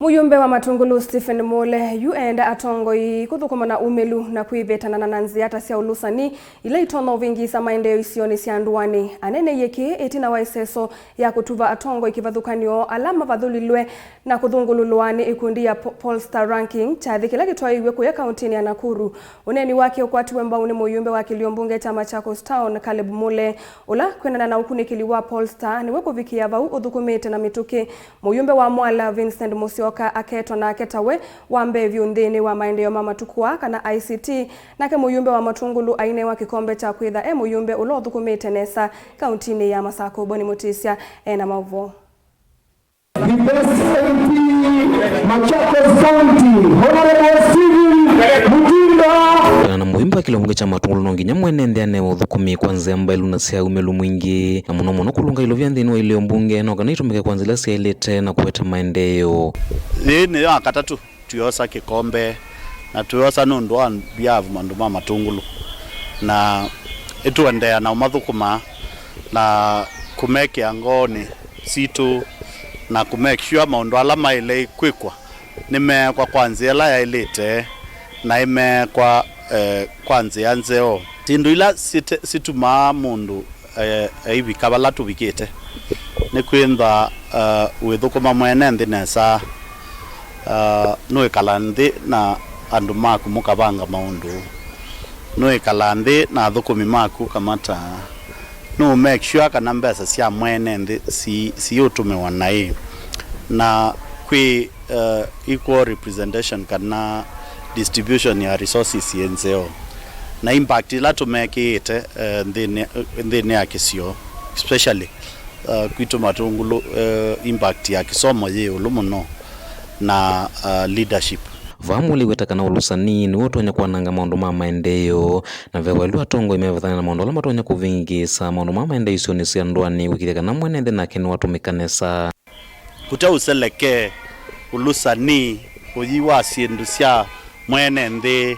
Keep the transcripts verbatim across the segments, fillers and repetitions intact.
Mũyũmbe wa Matungulu Stephen Mule yu eenda atongoi kũthũkũma na umĩlu na kwĩvetanana na nzĩa ta sya ũlũsani ila itonya ũvĩngĩĩsa maendeeo isionĩ sya ndũanĩ. Aneeneie kĩĩ ĩtina wa ĩseso ya kũtuva atongoi kĩvathũkany'o ala mavathũlilwe na kũthũngũlũlwa nĩ ĩkundi ya Po-, Pollstar Ranking, kyathĩ kĩla kĩtwaĩiw'e kũya kauntinĩ ya Nakuru. Ũneeni wake ũkwatiwe mbau nĩ mũyũmbe wa kĩlio mbunge kya Machakos Town, Caleb Mule, ũla, kwendana na ũkunĩkĩli wa Pollstar, nĩwe kũvikĩa vau ũthũkũmĩte na mĩtũkĩ. Mũyũmbe wa Mwala, Vincent Musyoka, aketwa nake tawe wa mbee vyũ nthĩnĩ wa maendeeo ma matukũ aa, kana I C T. Nake mũyũmbe wa Matungulu ainewa kĩkombe kya kwĩtha e mũyũmbe ũla ũthũkũmĩte nesa kauntinĩ ya Masakũ. Boni Mutisya ena maũvoo. The best M P, Machakos County, Honorable Stephen Mutinda. Kana na mũyũmbe wa kĩlio mbunge kya Matungulu, no nginya mwene nthĩ anewe ũthũkũmi kwa nzĩa mbaĩlu na sya umĩlu mwingĩ, na mũno mũno kũlũnga ilovia nthĩnĩ wa ilĩo mbunge, no kana itũmĩke kwa nzĩa ila syaĩlĩte na kũete maendeeo. Yĩĩ nĩyo ya katatũ twĩosa kĩkombe, na twĩosa nũndũ wa behalf andũ ma Matungulu, na ĩtũendeea na ũmathũkũma na kũmekĩa ngoonĩ sitũ, na kũ make sure maũndũ ala maĩle kwĩkwa nĩmeekwa kwa nzĩa ĩla yaĩlĩte, na ĩmeekwa, eh, kwa nzĩa nzeo. Syĩndũ ila site-, situmaa mũndũ eh, aivika vala tũvikĩte. Nĩ kwĩntha, eh, wĩthũkũma mwene nthĩ nesa, eh, nũĩkala nthĩ na andũ maku mũkavanga maũndũ, nũĩkala nthĩ na athũkũmi maku ũkamata, nũ make sure kana mbesa sya mwene nthĩ si-, siũtũmĩwa naĩ, na kwĩ, eh, equal representation kana distribution ya resources yĩ nzeo, na impact ila tũmekĩĩte, eh, nthĩnĩ, nthĩnĩ ya kĩsio, especially, eh, kwitũ Matungulu, eh, impact ya kĩsomo yĩ ĩũlũ mũno, na, eh, leadership. Vaa Mule aiweta kana ũlũsani nĩw'o ũtonya kwananga maũndũ ma maendeeo, na ve waĩlu atongoi mevathane na maũndũ ala matonya kũvĩngĩĩsa maũndũ ma maendeeo isionĩ sya ndũanĩ, kwĩkĩthya kana mwene nthĩ nake nĩwatũmĩka nesa. Kũte ũseleke, ũlũsani, ũyi wa syĩndũ sya mwene nthĩ,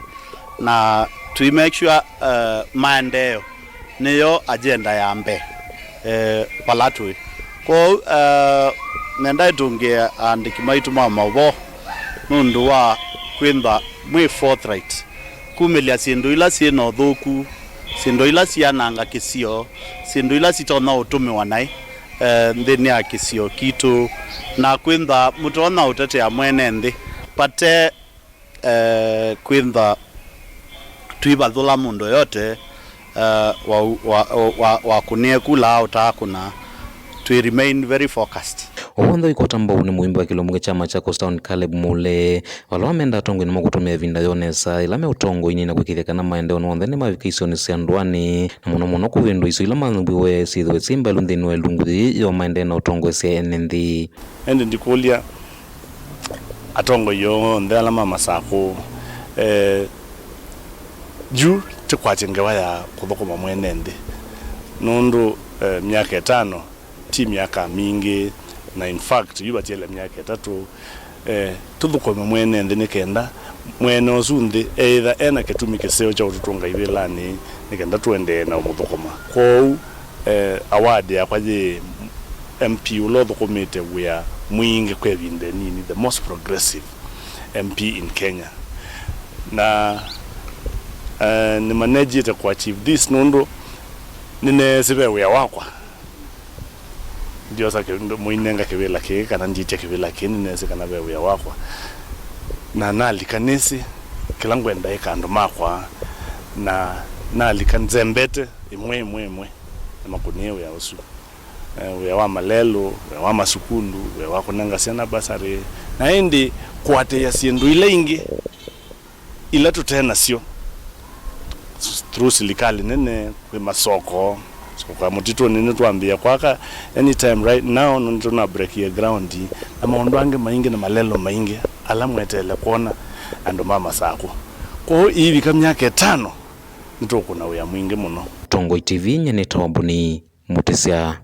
na tũi make sure, eh, maendeeo nĩyo agenda ya mbee, eh, vala tũĩ. Kwoou, eh, nenda ĩtũngĩe aandĩki maitũ ma maũvoo nũndũ wa kwĩntha mwĩ forthright, kumĩlya syĩndũ ila syĩ na ũthũku, syĩndũ ila syananga kĩsio, syĩndũ ila sitonya ũtũmĩwa naĩ, eh, nthĩnĩ ya kĩsio kitũ, na kwĩntha mũtonya ũtetea mwene nthĩ vate, eh, kwĩntha tũivathũla mũndũ yote, eh, wa, wa, wa, wakũnĩe kula ũtaakũna. Twĩ remain very focused. O w'onthe ũikwata mbau nĩ mũimbi wa kĩlungu kya Machakos Town, Caleb Mule, vala wamenda atongoi nĩmakũtũmĩa ĩvinda yoo nesa ĩla me ũtongoinĩ na kwĩkĩthya kana maendeeo onthe nĩmavika isionĩ sya ndũanĩ, na mũno mũno kũvĩndũa isio ila manyuviwe syĩthĩwe syĩ mbaĩlu nthĩnĩ wa ĩlungu yĩĩ yo maendeee na ũtongoesya ene nthĩ. Ĩndĩ ndikũlya atongoi onthe ala ma Masakũ, eh, yu tĩkwatye ngewa ya kũthũkũma mwene nthĩ, nũndũ, eh, myaka ĩtano ti myaka mingĩ, na in fact, yu vatiele myaka ĩtatũ, eh, tũthũkũme mwene nthĩ nĩ kenda mwene ũsu nthĩ eĩtha ena kĩtumi kĩseo kya ũtũtũnga ivĩlanĩ nĩ kenda tũendee na ũmũthũkũma. Kwoou, eh, award yakwa yĩ M P ũla ũthũkũmĩte wĩa mwingĩ kwa ĩvinda ĩnini, the most progressive M P in Kenya. Na, eh, nĩmanejĩte kũ achieve this nũndũ nĩneesĩ ve wĩa wakwa. Ndiosa kĩ-, mũinenga kĩvĩla kĩĩ kana ndiĩtya kĩvĩla kĩĩ, nĩneesĩ kana ve wĩa wakwa. Na nalika nĩsĩ kĩla ngwenda ĩka andũ makwa, na nalika nzembete ĩmwe ĩmwe ĩmwe, na makũnĩe wĩa ũsu. Eh, wĩa wa malelũ, wĩa wa masukulu, wĩa wa kũnenga syana bursary, na ĩndĩ kũatĩĩa syĩndũ ila ingĩ ila tũte nasyo through silikalĩ nene, kwĩ masoko, soko ya mũtitũnĩ nĩtwambĩĩa kwaka anytime right now, nũndũ tũna breakie ground, na maũndũ angĩ maingĩ na malelũ maingĩ ala mweteele kwona andũ ma Masakũ. Kwoou iivika myaka ĩtano, nĩtũkũna wĩa mwingĩ mũno. Tongoi T V, nyie nĩtawa Boni Mũtĩsya.